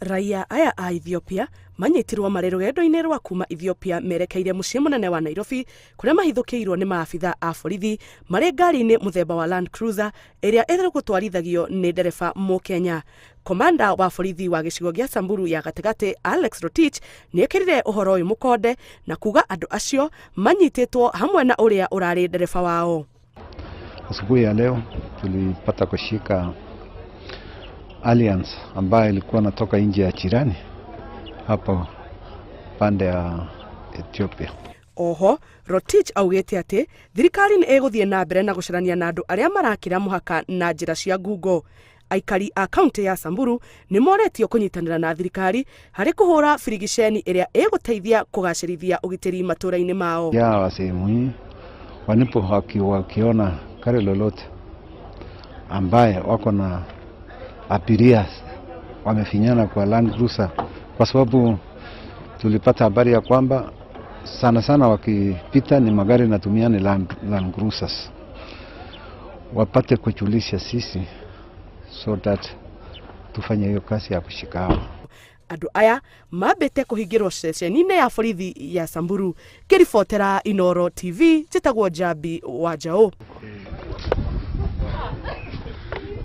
Raia aya a Ethiopia manyitirwo marĩ rũgendo-inĩ rwa kuma Ethiopia merekeire mũciĩ mũnene wa Nairobi kũrĩa mahithũkĩirwo nĩ maabitha a borithi marĩ ngari-inĩ mũthemba wa Land Cruiser ĩrĩa ĩgũtwarithagio nĩ ndereba Mũkenya. Komanda wa borithi wa gĩcigo gĩa Samburu ya gatagatĩ Alex Rotich nĩekĩrire ũhoro ũyũ mũkonde na kuga andũ acio manyitĩtwo hamwe na ũrĩa ũrarĩ ndereba wao. Asubuhi ya leo tulipata kushika Alliance ambayo ilikuwa natoka nje ya jirani hapo pande ya Ethiopia. Oho, Rotich augĩte atĩ thirikari nĩ ĩgũthiĩ na mbere na gũcarania na andũ arĩa marakĩra mũhaka na njĩra cia ngungo. Aikari a kaunti ya Samburu nĩ moretio kũnyitanĩra na thirikari harĩ kũhũra birigiceni ĩrĩa ĩgũteithia kũgacĩrithia ũgitĩri matũũra-inĩ mao. Ya wa sehemu hii wanipo wakiona gari lolote ambaye wako na abiria wamefinyana kwa Land Cruiser, kwa sababu tulipata habari ya kwamba sana sana wakipita ni magari natumia ni Land Cruisers, wapate kujulisha sisi so that tufanye hiyo kazi ya kushika hao. Andũ aya mambĩte kũhingĩrwo ceceni-inĩ ya borithi ya Samburu. Ngĩribotera Inooro TV, njĩtagwo Njambi wa Njaũ.